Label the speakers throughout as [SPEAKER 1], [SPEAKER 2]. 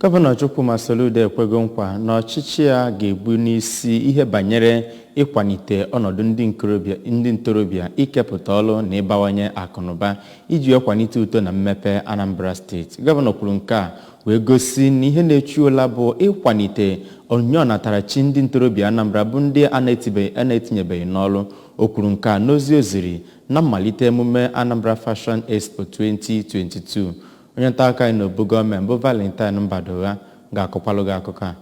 [SPEAKER 1] Gọvanọ Chukwuma Soludo ekwego nkwa na ọchịchị ya ga-ebu n'isi ihe banyere ịkwalite ọnọdụ ndị ntorobịa, ikepụta ọrụ na ịbawanye akụnụba iji wee kwalite uto na mmepe Anambra Steeti. Gọvanọ kwuru nke a wee gosi na ihe na-echu ụla bụ ịkwalite onyinye ọnatarachi ndị ntorobịa Anambra bụ ndị a na-etinyebeghị n'ọrụ. O kwuru nke a n'ozi o ziri na mmalite emume Anambra Fashion Expo 2022. Onye nta akụkọ anyị n'obu gọọmenti bụ Valentine Mbadogha ga-akọkwalụ gị akụkọ a.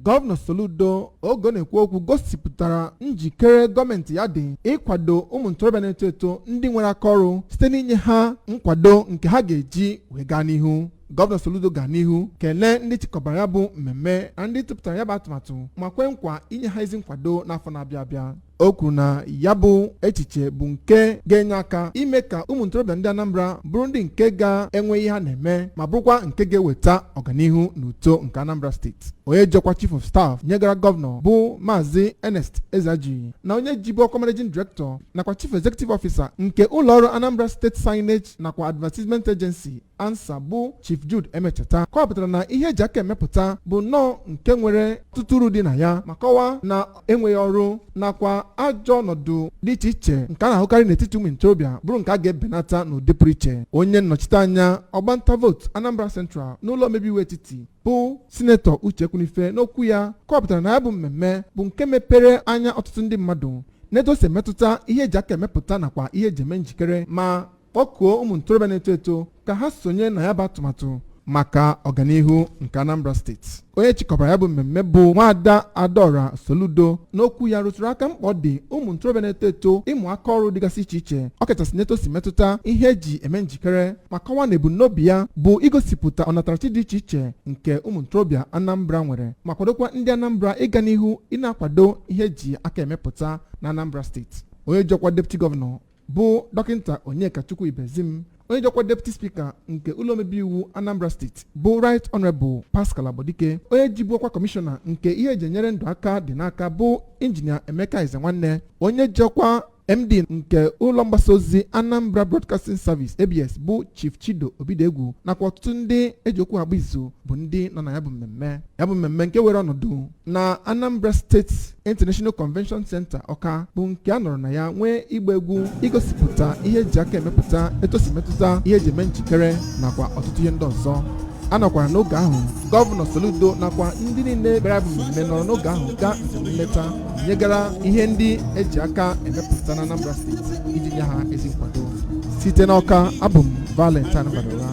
[SPEAKER 2] Gọvanọ Soludo, oge ọ na-ekwu okwu, gosipụtara njikere gọọmenti ya dị ịkwado ụmụ ntorobịa na-eto eto ndị nwere aka ọrụ site n'inye ha nkwado nke ha ga-eji wee gaa n'ihu. Gọvanọ Soludo gaa n'ihu kelee ndị chịkọbara ya bụ mmemme na ndị tụpụtara ya bụ atụmatụ, ma kwee nkwa inye ha ezi nkwado n'afọ na-abịa abịa. O kwuru na ya bụ echiche bụ nke ga-enye aka ime ka ụmụ ntorobịa ndị Anambra bụrụ ndị nke ga-enwe ihe ha na-eme, ma bụrụkwa nke ga-eweta ọganihu na uto nke Anambra Steeti. Onye jọkwa Chief of Staff nyegara gọvanọ bụ Maazị Ernest Ezeajughi na onye jibu ọkwa Managing Director nakwa Chief Executive Officer nke ụlọọrụ Anambra State Signage nakwa Advertisement Agency, ANSAA, bụ Chief Jude Emecheta, kọwapụtara na ihe eji aka emepụta bụ nnọọ nke nwere ọtụtụ uru dị na ya, ma kọwaa na enweghị ọrụ nakwa ajọ ọnọdụ dị iche iche nke a na-ahụkarị n'etiti ụmụ ntorobịa bụrụ nke a ga-ebenata n'ụdị pụrụ iche. Onye nnọchite anya ọgbanta vootu Anambra Central n'ụlọ omebe iwu etiti bụ Sinetọ Uche Ekwunife, n'okwu ya kọwapụtara na ya bụ mmemme bụ nke mepere anya ọtụtụ ndị mmadụ n'etu o si emetụta ihe eji aka emepụta nakwa ihe eji eme njikere, ma kpọkuo ụmụ ntorobịa na-eto eto ka ha sonye na ya bụ atụmatụ maka ọganihu nke Anambra Steeti. Onye chịkọbara ya bụ mmemme bụ Nwaada Adaora Soludo, n'okwu ya rụtụrụ aka mkpa ọ dị ụmụ ntorobịa na-eto eto ịmụ aka ọrụ dịgasị iche iche, ọkachasị n'etu o si metụta ihe eji eme njikere, ma kọwaa na ebumnobi ya bụ igosipụta ọnatarachi dị iche iche nke ụmụ ntorobịa Anambra nwere, ma kwadokwa ndị Anambra ịga n'ihu ị na-akwado ihe eji aka emepụta na Anambra Steeti. Onye jọkwa Deputy Gọvanọ bụ Dọkịta Onyekachukwu Ibezim, onye jọkwa Deputy Speaker nke ụlọ omebe iwu Anambra Steeti bụ Right Honorable Pascal Agbodike, onye jibu ọkwa Kọmishọna nke ihe eji enyere ndụ aka dị n'aka bụ Injinia Emeka Ezenwanne, onye jọkwa MD nke ụlọ mgbasa ozi Anambra Broadcasting Service, ABS, bụ Chief Chido Obidegwu, nakwa ọtụtụ ndị eji okwu agba izu bụ ndị nọ na ya bụ mmemme. Ya bụ mmemme nke were ọnọdụ na Anambra State International Convention Center, Ọka, bụ nke a nọrọ na ya nwee ịgba egwu, igosipụta ihe eji aka emepụta, etu o si metụta ihe eji eme njikere nakwa ọtụtụ ihe ndị ọzọ. A nọkwara n'oge ahụ, Gọvanọ Soludo nakwa ndị niile bịara bụ mmemme nọrọ n'oge ahụ gaa njem nleta nyegara ihe ndị eji aka emepụta na Anambra Steeti iji nye ha ezi nkwado. Site n'Ọka, abụ m Valentine Badora.